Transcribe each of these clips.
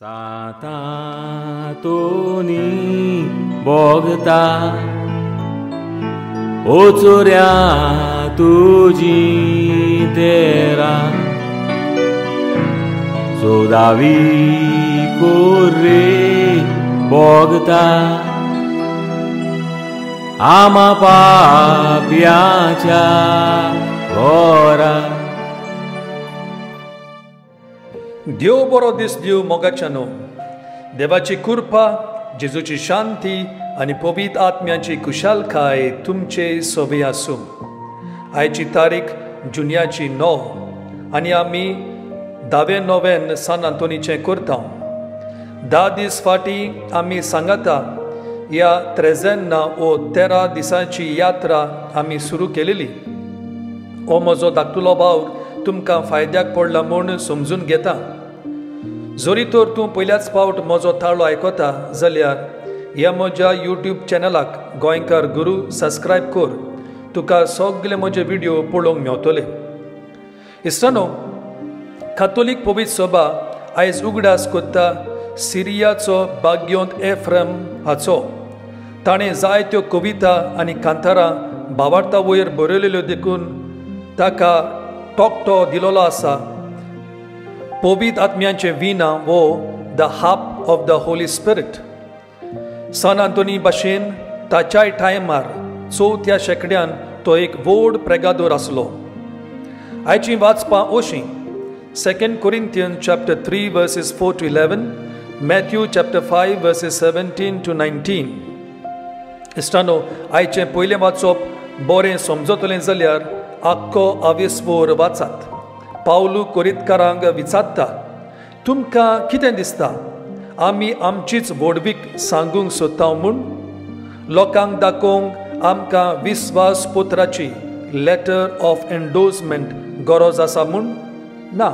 सांतांतोनी भोगता ओचोऱ्या तुजी तेरा चोदावी कोरे भोगता आमा पाप्याच्या घरा. देव बरो दीस दिव मोगाच्यानो. देवाची कृपा, जेजूची शांती आनी पवित्र आत्म्याची खुशालकाय तुमचे सोबे आसूं. आयची तारीख जुन्याची 9 आनी आमी 10वें नोवेन सान आंतोनीचें करता. 10 दीस फाटीं आमी सांगाता ह्या त्रेजेन्ना वो 13 दिसांची यात्रा आमी सुरू केलेली. हो म्हजो धाकटुलो वावर तुमकां फायद्याक पडला म्हूण समजून घेता. जरी तर तूं पयल्याच फावट म्हजो ताळो आयकता जाल्यार ह्या म्हज्या यूट्यूब चॅनलाक गोंयकार गुरू सबस्क्रायब कर. तुका सगळे म्हजे व्हिडियो पळोवंक मेवतले. इश्टानो, कातोलीक पवित्र सभा आयज उगडास करता सिरियाचो भाग्योंत एफ्रम हाचो. ताणें जायत्यो कविता आनी कांतारां भावार्था वयर बरयलेल्यो देखून ताका तोखटो दिलोलो आसा. पवित्र आत्म्यांचें विना वो the harp of the Holy Spirit. San Antony भाशेन ताच्याय टायमार 4थ्या शेंकड्यान तो एक व्हड प्रेगादोर आसलो. आयचीं वाचपां अशीं: 2 Corinthians chapter 3 verses 4 to 11, Matthew chapter 5 verses 17 to 19. इश्टानो, आयचें पयलें वाचप बरें समजतलें जाल्यार आख्खो आवेसभर वाचात. पावलू कोरितकारांक विचारता, तुमकां कितें दिसता, आमी आमचीच व्हडवीक सांगूंक सोदता म्हूण? लोकांक दाखोवंक आमकां विस्वास पत्राची लेटर ऑफ एन्डोजमेंट गरज आसा म्हूण? ना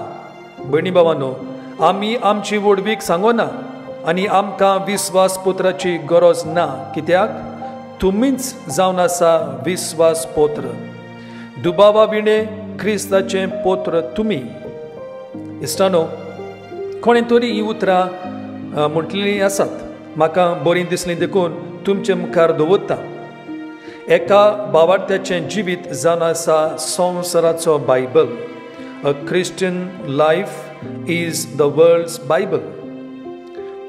भयणी भावानो, आमी आमची व्हडवीक सांगना आनी आमकां विस्वास पत्राची गरज ना. कित्याक? तुमीच जावन आसा विस्वास पत्र. दुबावा विणें क्रिस्ताचें पत्र तुमी. इश्टानो, कोणें तरी हीं उतरां म्हटलेलीं आसात, म्हाका बरीं दिसलीं देखून तुमचे मुखार दवरता. एका भावार्थ्याचें जिवीत जावन आसा संवसाराचो Bible. A Christian life is the world's Bible.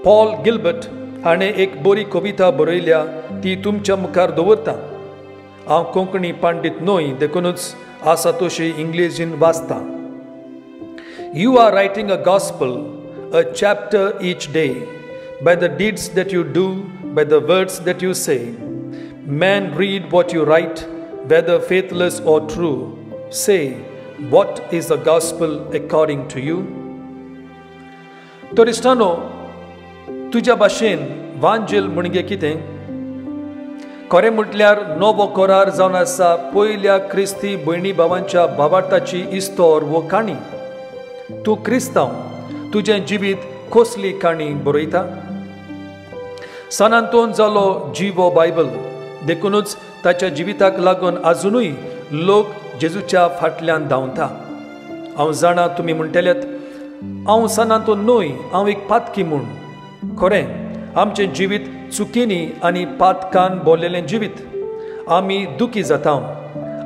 Paul Gilbert हाणें एक बरी कविता बरयल्या, ती तुमच्या मुखार दवरता. हांव कोंकणी पंडीत न्हय देखूनच आसा तशी इंग्लिशीन वाचता. You are writing a gospel, a chapter each day, by the deeds that you do, by the words that you say. Men read what you write, whether faithless or true. Say, what is the gospel according to you? तर इश्टानो, तुज्या भाशेन वांजेल म्हणजे कितें? खरें म्हटल्यार नवो करार जावन आसा पयल्या क्रिस्ती भयणी भावांच्या भावार्थाची इस्तोर वो काणी. तूं क्रिस्तांव, तुजें जिवीत कसली काणी बरयता? सान आंतोन जालो जिवो बायबल, देखूनच ताच्या जिविताक लागून आजुनूय लोक जेजूच्या फाटल्यान धांवता. हांव जाणा तुमी म्हणटलेत, हांव सान आंतोन न्हय, हांव एक पातकी म्हूण. खरें, आमचें जिवीत चुकींनी आनी पातकान भरलेलें जिवीत. आमी दुखी जाता.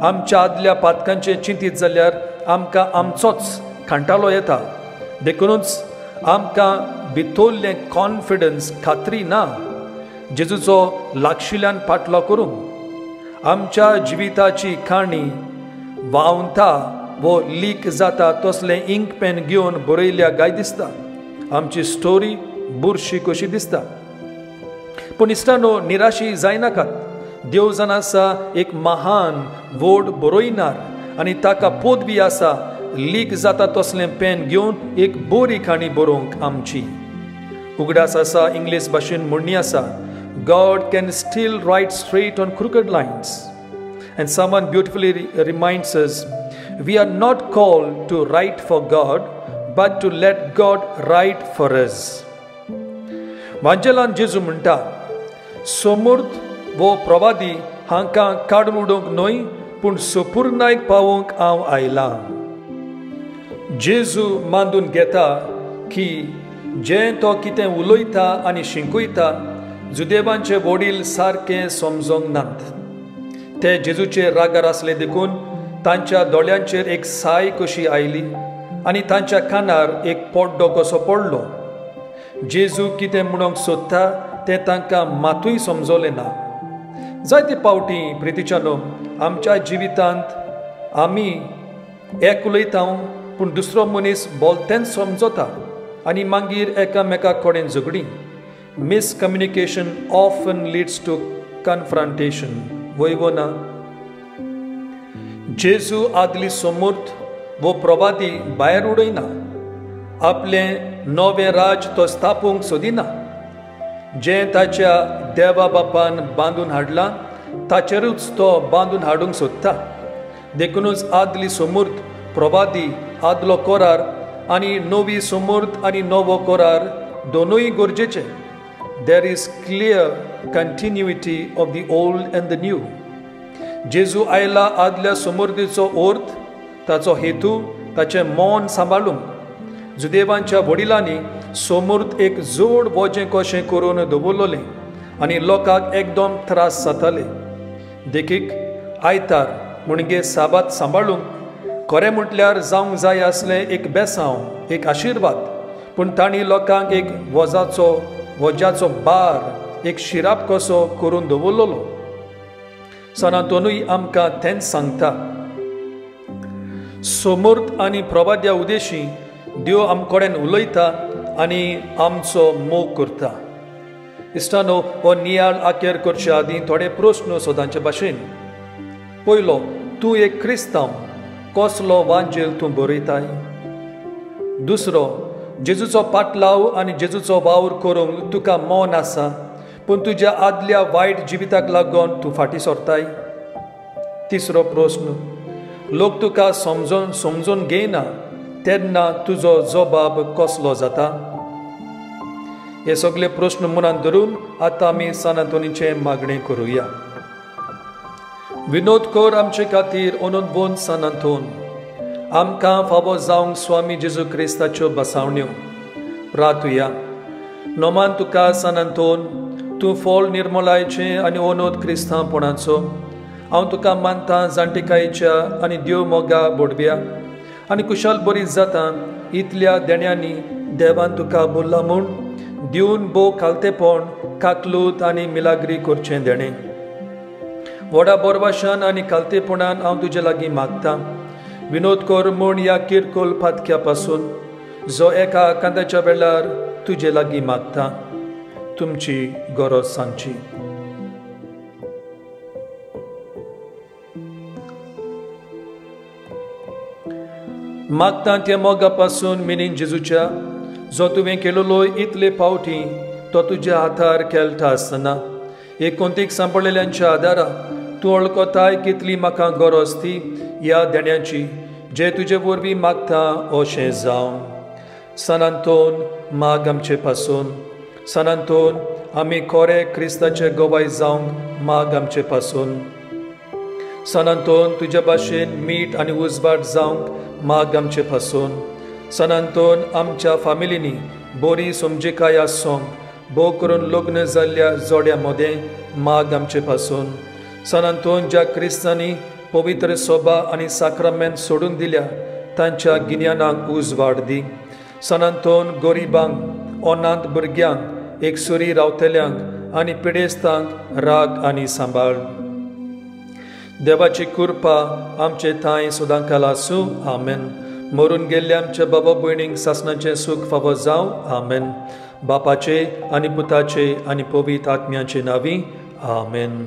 आमच्या आदल्या पातकांचें चिंतीत जाल्यार आमकां आमचोच कांटाळो येता. देखूनच आमकां भितरलें कॉन्फिडन्स, खात्री ना जेजूचो लागशिल्ल्यान पाटलो करूंक. आमच्या जिविताची काणी व्हांवता वो लीक जाता तसलें इंक पेन घेवन बरयल्या काय दिसता. आमची स्टोरी बुरशी कशी दिसता. पूण इश्टानो, निराशी जायनाकात. देव जाण आसा एक महान व्हड बरयनार आनी ताका पदवी आसा लीक जाता तसलें पेन घेवन एक बरी काणी बरोवंक आमची. उगडास आसा इंग्लीश भाशेन म्हणणी आसा, God can still write straight on crooked lines. And someone beautifully reminds us, we are not called to write for God, but to let God write for us. वांजेलान जेजू म्हणटा, समर्थ वो प्रवादी हांकां काडून उडोवंक न्हय, पूण सपूर्णायक पावोवंक हांव आयलां. जेजू मानून घेता की जें तो कितें उलयता आनी शिंकयता जुदेवांचे वडील सारकें समजोंक नात. ते जेजूचे रागार आसले देखून तांच्या दोळ्यांचेर एक साय कशी आयली आनी तांच्या कानार एक पड्डो कसो पडलो. जेजू कितें म्हणूंक सोदता तें तांकां मातूय समजलें ना. जायते पावटी प्रितीच्यानो आमच्या जिवितांत आमी एक उलयता पूण दुसरो मनीस बोलतेंच समजता आनी मागीर एकामेका कडेन झगडीं. Miscommunication often leads to confrontation. वय वो ना? जेजू आदली समूर्त वो प्रवादी भायर उडयना. आपलें नवें राज तो स्थापूंक सोदिना. जें ताच्या देवा बापान बांदून हाडलां ताचेरूच तो बांदून हाडूंक सोदता. देखूनच आदली समूर्त प्रवादी आदलो करार आनी नवी समूर्त आनी नवो करार दोनूय गरजेचे. There is clear continuity of the old and the new. जेजू आयला आदल्या समूर्तीचो अर्थ, ताचो हेतू, ताचें मन सांबाळूंक. जुदेवांच्या वडिलांनी समूर्त एक जोड वजें कशें करून दवरलें आनी लोकांक एकदम त्रास जाताले. देखीक आयतार म्हणजे साबात सांबाळूंक खरें म्हटल्यार जावंक जाय आसलें एक बेसांव, एक आशिर्वाद, पूण तांणी लोकांक एक वज्याचो बार, एक शिराप कसो करून दवरलेलो. सान आंतोनूय आमकां तेंच सांगता. समूर्त आनी प्रवाद्या उदेशी देव आमकडेन उलयता आनी आमचो मोग करता. इश्टानो, हो नियाळ आकेर करचे आदीं थोडे प्रस्न सदांचे भाशेन. पयलो, तूं एक क्रिस्तांव, कसलो वांजेल तूं बरयताय? दुसरो, जेजूचो पाटलाव आनी जेजूचो वावर करूंक तुका मन आसा पूण तुज्या आदल्या वायट जिविताक लागून तूं फाटीं सरताय? तिसरो प्रस्न, लोक तुका समजून घेयना तेन्ना तुजो जबाब कसलो जाता? हे सगळे प्रस्न मनांत धरून आतां आमी सान आंतोनीचें मागणें करुया. विनोद कर आमचे खातीर अनंत सान आंतोन, आमकां फावो जावंक स्वामी जेजू क्रिस्ताच्यो बसावण्यो. प्रातुया. नोमान तुका सान आंतोन, तूं फळ निर्मलायचें आनी अनोद क्रिस्तांवपणाचो. हांव तुका मानता जाणटेकायेच्या आनी देव मोगा बोडव्या आनी कुशाल बरी जाता इतल्या देण्यांनी देवान तुका बोल्ला म्हूण दिवन भोव खालतेपण काकलूत आनी मिलाग्री करचें देणें. व्हडा बोरवाशान आनी खालतेपणान हांव तुजे लागीं मागता विनोद कर म्हूण ह्या किरकोळ पातक्या पासून जो एका कांद्याच्या वेळार तुजे लागीं मागता. तुमची गरज सांगची. मागता त्या मोगा पासून मिनीन जेजूच्या जो तुवें केलेलो इतले फावटी तो तुज्या हातार खेळटा आसतना एकोंतीक सांपडलेल्यांच्या आदारा तूं वळखताय कितली म्हाका गरज ती ह्या देण्याची जे तुजे वरवीं मागता अशें जावं. सान आंतोन माग आमचे पासून. सान आंतोन आमी खरे क्रिस्ताचे गवाय जावंक माग आमचे पासून. सान आंतोन तुज्या भाशेन मीठ आनी उजवाड जावंक माग आमचे पासून. सान आंतोन आमच्या फामिलींनी बरी समजिकाय आसूंक भोव करून लग्न जाल्ल्या जोड्या मदें माग आमचे पासून. सान आंतोन ज्या क्रिस्तांनी पवित्र सोबा आनी साक्रामेंत सोडून दिल्या तांच्या गिन्यानाक उजवाड दी. सान आंतोन गरिबांक, अनाथ भुरग्यांक, एकसुरी रावतल्यांक आनी पिडेस्तांक राग आनी सांबाळ. देवाची कृपा आमचे थांय सदांकाल आसूं. आमेन. मरून गेल्ल्या आमच्या बाबा भयणींक सासणाचें सूख फावो जावं. आमेन. बापाचे आनी पुताचे आनी पवित्र आत्म्याचे नांवी. आमेन.